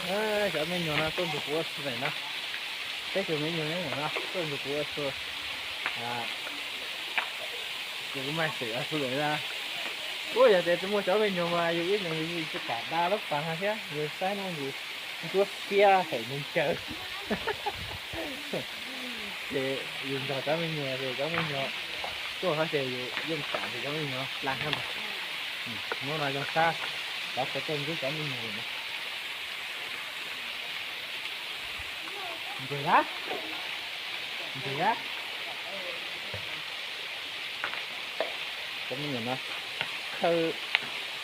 Cov me nyuam no tuaj nrug kuv ua su lawm na. Peb tug me nyuam nyob no tuaj nrug kuv ua su. Kuv mas xwm ua su lawm na. Ua yog tias tsis muaj cov me nyuam mas yus ib leeg yus tsis kam da lub pas no thiab, yus saib no yus ntsuab xiab hem nws ncaws. Ces yus nrog cov me nyuam ces cov me nyuam tuaj hov ces yus yeej kam ces cov me nyuam hla hov ntag. Hnub no zoo sab, cov kuv tuaj ntsib cov me nyuam no. Ntseg a, ntseg a. Cov me nyuam no khawb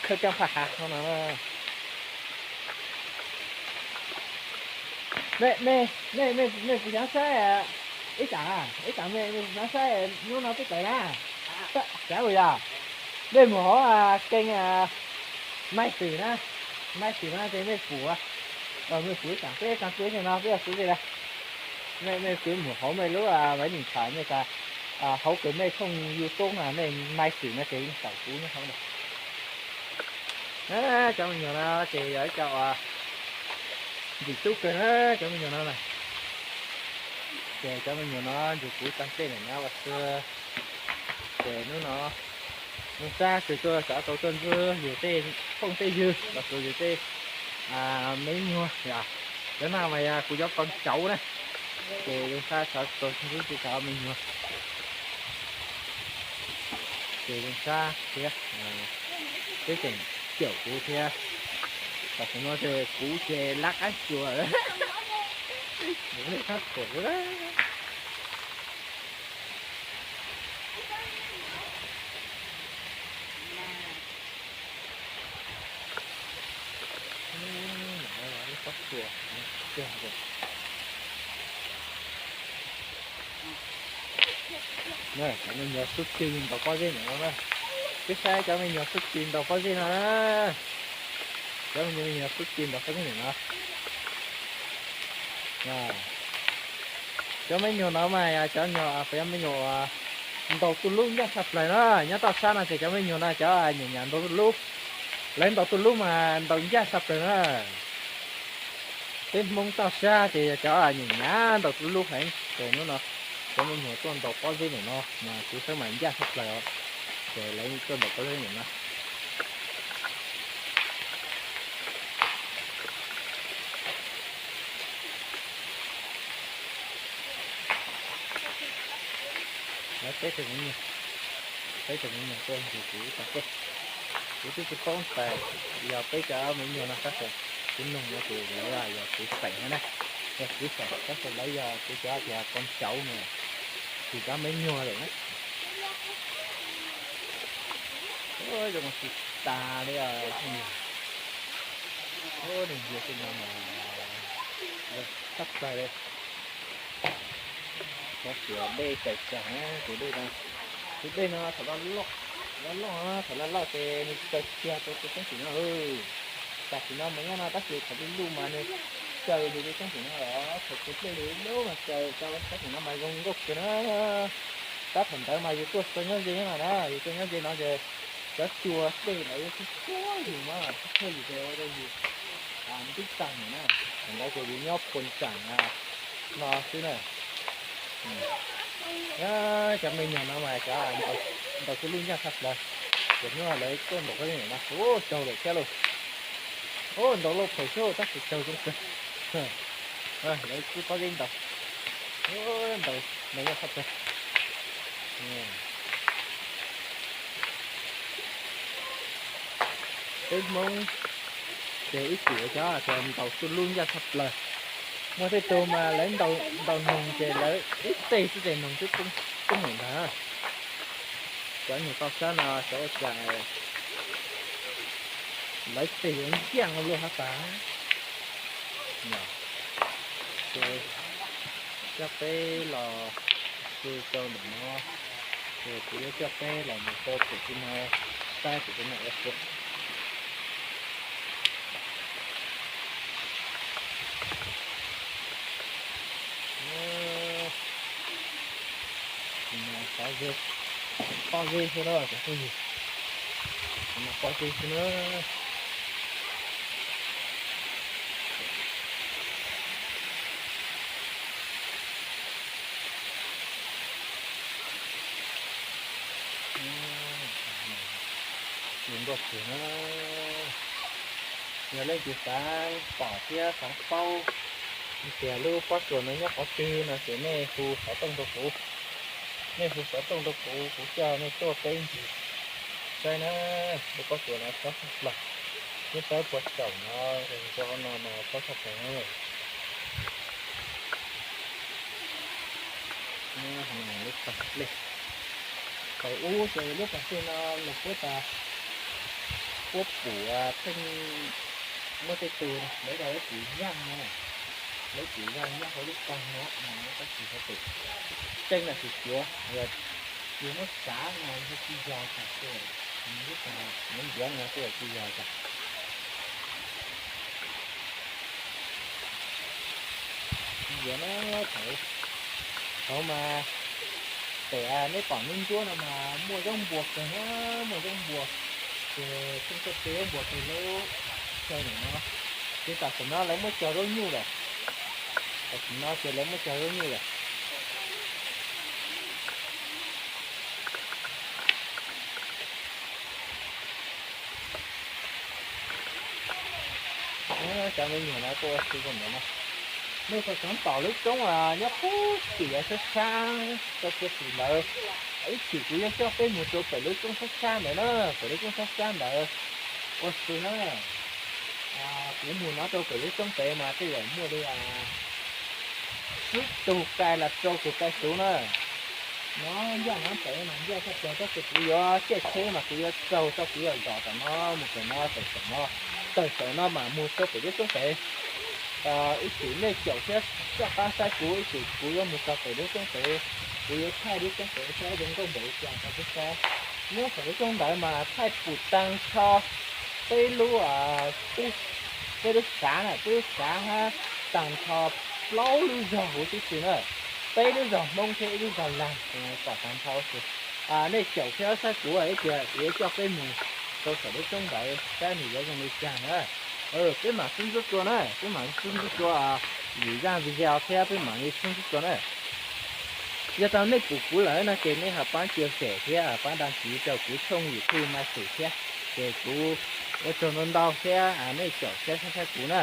coj phaj hav no no. Mej, mej, mej puas xyov saib ib tsam, ib tsam mej puas xyov saib hnub no peb tawm na? Xav ua yog mej mus hauv kênh Mai Xwm na, Mai Xwm no ces mej pum, mej pum ib tsam peb tag peb no peb yog kuv li lawm. Mej, mej pum mus hauv mej lub máy điện thoại mej tas hauv kws mej thooj YouTube no mej Mai Xwm no ces yeej tawm kuv nyob hauv ntag. Cov me nyuam no ces yog ib co ntxim hlub kawg na, cov me nyuam no na. Ces cov me nyuam no nrug kuv tag tej nim no ua su. Ces hnub no zoo sab kws tuaj xav tau tuaj ntsib yus tej phooj tej ywg los sis yus tej me nyuam yom. Cov no mas yog kuv cov koom cauv na. Ces zoo sab xav tau ntsib tej cov me nyuam. Ces zoo sab thiab, peb tseem caum kuv thiab. Tam sim no ces kuv ces lab qab xyuas, kuv lab qab xyuas. Cov me nyuam xub ci ntaus pob zeb ntawm no na. Peb saib cov me nyuam xub ci ntaus pob zeb no na. Cov me nyuam xub ci ntaus pob zeb ntawm no. Cov me nyuam no mas yog cov nyuam, cov me nyuam ntaus tuj lub ncaj tshaj plaws na. Nyob toj sab no ces cov me nyuam no cov nyiam nyiam ntaus tuj lub. Lawv ntaus tuj lub mas ntaus ncaj tshaj plaws na. Peb Hmoob toj sab ces yog cov nyiam nyiam ntaus tuj lub heev. Ces hnub no cov me nyuam tuaj ntaus pob zeb ntawm no mas kuv saib mas ncaj tshaj plaws os. Ces lawv tuaj ntaus pob zeb ntawm no. Lawv peb tug me nyuam, peb tug me nyuam tuaj nrug kuv ib tag kej. Kuv twb tsis paub tas yog peb cov me nyuam no tab sis kuv nug no ces lawv yog kuv xeem no na. Yog kuv xeem tab sis lawv yog kuv cov tias koom cauv no, kuv cov me nyuam lawm na. Zoo tsis tas li os. Ub, neeg ntsia xwb no mas zoo tshaj plaws li. Cov xiav dej tsaws tsaws na, tus dej no, tus dej no thaum loj loj, thaum loj loj ces nws tsaws kiag rau tus txheeb tim no. Tam sim no mas nyob no tab sis thaum luj luj mas nws tsaws tus txheeb tim no los thaum tus dej lub mas tsaws rau txheeb tim no mas zoo nkauj kawg na. Tab thaum ntawd mas yus tuaj txog nyob ze no na, yus tuaj nyob ze no ces cov cua dej ntawd yuav txhawj yus mas, txhawj yus ces ua rau yus ntub tag na. Thaum ntawd ces yus nyob phuam tsaam no xwb na. Cov me nyuam no mas cov ntaus xub lub ncaj tshaj plaws. Ces hnub no lawv tuaj ntaus pob zeb ntawm no, ub, raug lawm thiab lauj. Ub, ntaus lauj phem xwb tab sis raug zoo kawg. Lawv twb pob zeb ntaus, ntaus ncaj tshaj plaws. Peb Hmoob ces ib txwm cov tias ntaus xub lub ncaj tshaj plaws. Muaj tej tug mas lawv ntaus noog ces lawv ib teg xwb ces noog twb poob ntag. Cov nyuag toj sab no xyov ua cas lawv tes yuav ncaj ua luaj hab tas. Ces coj peb los su rau ntawm no, ces kuv yuav coj peb los mus rau pem tim no, saib pem tim no ua su. Pob zeb, pob zeb xwb na cov phooj ywg, pob zeb xwb na. Tuaj txog na, yog leej twg xav pom thiab xav paub tias lub pob tsuas no nyob qhov twg no ces nej hu xov tooj rau kuv. Nej hu xov tooj rau kuv, kuv coj nej tuaj peb ncig saib na. Lub pob tsuas no tsob tshaj plaws, lub sab puag saum no, nrog no mas tsob tshaj plaws. Lub pas dej, thaum ub ces lub pas dej no los puab tas, puab pum pheej muab tej tug lawv cov lawv pum zaj no, lawv pum zaj nyob hauv lub pas no, tab sis hauv pem tseeb no tsis cuav, yog muab xav no yog tsis yog tas, lub pas ntiav no twb yog tsis yog tas. Yog na, thaum, thaum mas pem neb pom neb ntsuab no mas muaj zaub npua kawg na, muaj zaub npua, ces pheej tuaj tsw zaub npua rau lub chaw no. Ces tam sim no lawv muab cog zaub nyuj lawm, tam sim no ces lawv muab cog zaub nyuj lawm. Cov me nyuam no tuaj ua si rau ntawd no. Nej tau tseem tom lub roob nyob puag tim sab sab rau puag tim ntawd. Ib chim kuv yuav coj peb mus rau pem lub roob sab sab ntawd na, pem lub roob sab sab ntawd ua si na. Kuv mus no rau pem lub roob pem mas tej zaum muaj li xwb tug kai los rau tus kai tuv na. No ncaj no pem mas ncaj tshaj plaws, tab sis kuv yuav caij tsheb mas kuv yuav tsaug txoj kev zom zaws tom no mus pem no, tawm saum no, tawm saum no mas mus rau pem lub roob pem. Ib chim nej caum thiab soj qab saib kuv, ib chim kuv yuav mus txog pem lub roob pem, kuv yuav thaij lub roob pem saib zoo nkauj npaum li cas rau peb saib. Nyob saum lub roob ntawd mas thaij pum tag nrho peb lub, peb lub xav na, peb lub xav hab tag nrho plaub lub zog huv tib si na, peb lub zog Hmoob thiab ib lub zog Laag, pom tag nrho. Nej caum thiab saib kuv ib pliag kuv yuav coj peb mus rau saum lub roob ntawd saib nws yuav zoo li cas na. Peb mam sib ntxub dua na, peb mam sib ntxub dua, yim zaj video thiab peb mam li sib ntxub dua na. Yog tau nej pum kuv lawm no ces nej ho pab chia sẻ thiab pab đăng ký rau kuv tshooj YouTube Maiv Xwm thiab, ces kuv ua tsaug ntau ntau thiab nej caum thiab saib saib kuv na.